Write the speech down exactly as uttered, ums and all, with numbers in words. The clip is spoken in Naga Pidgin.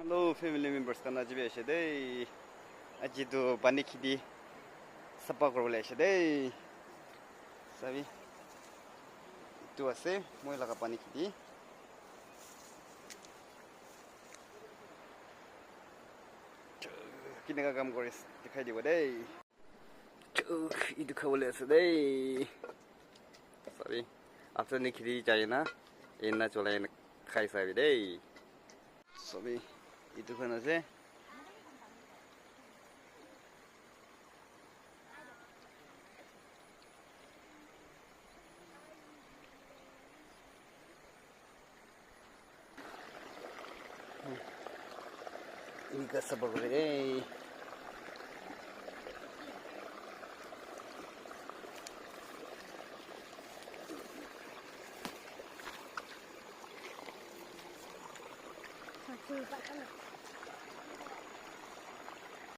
Hello family members khan, aji bi aise dei. Aji tu pani kheti sapha kuribole aise dei. Sabi. Etu ase moi laga pani kheti. Kineka kam kuri ase dikhai dibo dei. Etu khabole ase dei. Sabi. Apni kheti jai na ena cholai na khai sabi dei. Sabi, etu khan ase. Enika sapha kuri de.